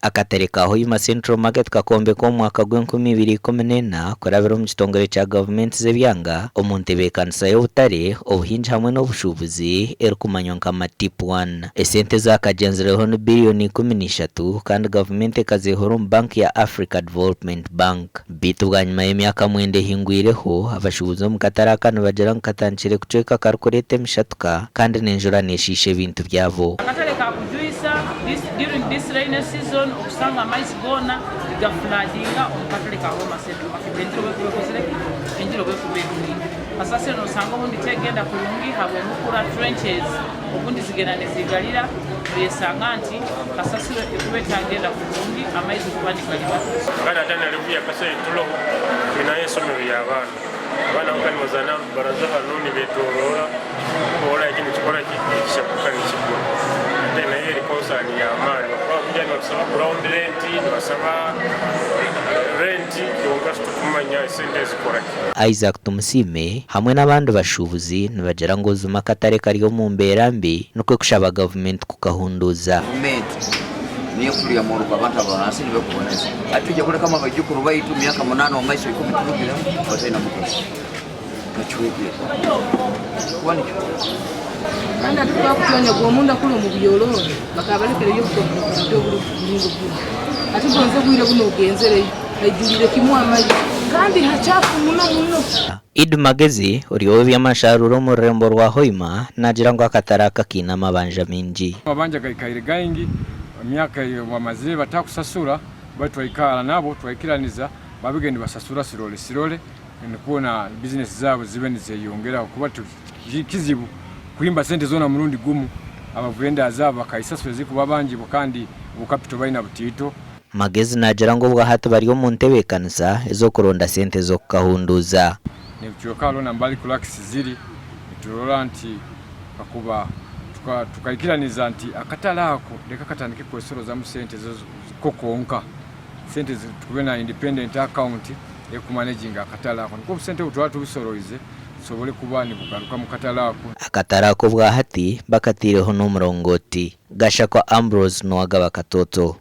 Akatare ka Hoima Central Market kakombekwa omu mwaka gw'enkumi ibiri 14 kurabira omu kitongore kya gavumenti z'ebyanga omu ntebeekanisa y'obutare, obuhingi hamwe n'obushuubuzi erikumanywa nka Matip One. Esente ezakagyenzireho ni biriyoni 13 kandi gavumenti ekazeehora omu bank ya Africa Development Bank. Beitu bwanyima y'emyaka mwenda ehingwireho, abashuubuzi omu katare aka nibagira ngu katandikire kucweka karikureeta emishatuka kandi n'enjura neeshiisha ebintu byabo. Akatare kakujwisa this during this rainy season okusanga amaizi goona nigafloodinga omu katare ka Hoima Central Market enjura obu ekuba ekozire ki? Enjura obu ekuba egwire. Kasasiro nosanga obundi tegenda kurungi habw'emukura, trenches, obundi zigenda nizigarira noyesanga nti kasasiro ekuba etagenda kurungi amaizi kuba nigaribata. Kandi ate na level ya kasasiro eturoho twinayo esomero ry'abaana. Abaana bo kandi bazaana aha rubaraza hanu nibetoroora kuba eki nikikora ki nikishabuka nikigwa. Ate nayo eri concern y'amaani ahakuba bakugira nibasaba ground rent, nibasaba rent kwonka titukumanya esente zikora ki. Isaac Tumusiime hamwe n'abandi bashuubuzi nibagira ngu buzima akatare kari omu mbeera mbi nikwo kushaba gavumenti kukahunduuza. Gavumenti niyo ekuryamu orukwe abantu abahansi nibo ekuboneza. Hati twija kulekamu abaijukuru baitu myaka munaana omu maiso ikumi turugiremu bataine mukozi. Bacwekere. Kuba nikyo. Kandi hati twakutonya gw'omunda kuri omu byolooni bakaba balekereyo obuto oburi muringo gunu. Hati gonza obwire bunu ogenzereyo haijuliire kimu amaizi kandi hakyafu muno muno. Idd Magezi, ori ow'eby'amasharuura omu rurembo rwa Hoima, naagira ngu akatare aka kaine amabanja maingi. Amabanja gaikaire gaingi, emyaka ei bamazire batakusasura, baitu twaikara nabo twaikiraniza babege nibasasura slowly slowly nikwo na bizinesi zaabo zibe nizeyongeraho kuba kizibu kuhimba sente zoona murundi gumu, aba vendors abo bakaisasura ezirikuba bangibwa kandi obu capital baina butiito. Magezi naagira ngu obwahati bari omu ntebeekanisa ez'okuronda sente z'okukahunduuza. N'ebicweka hariho nambari cracks ziri, niturora nti kakuba tukaikiraniza nti akatare ako reka katandike kwesorozamu sente ko konka, sente tukube na independent account ekumanaginga akatare ako nikwo obusente obu turaba tubusoroize busobole kuba nibugaruka mu katare ako. Akatare ako obwahati bakataireho n'omurongooti. Gashakwa Ambrose Nuwagaba Katoto.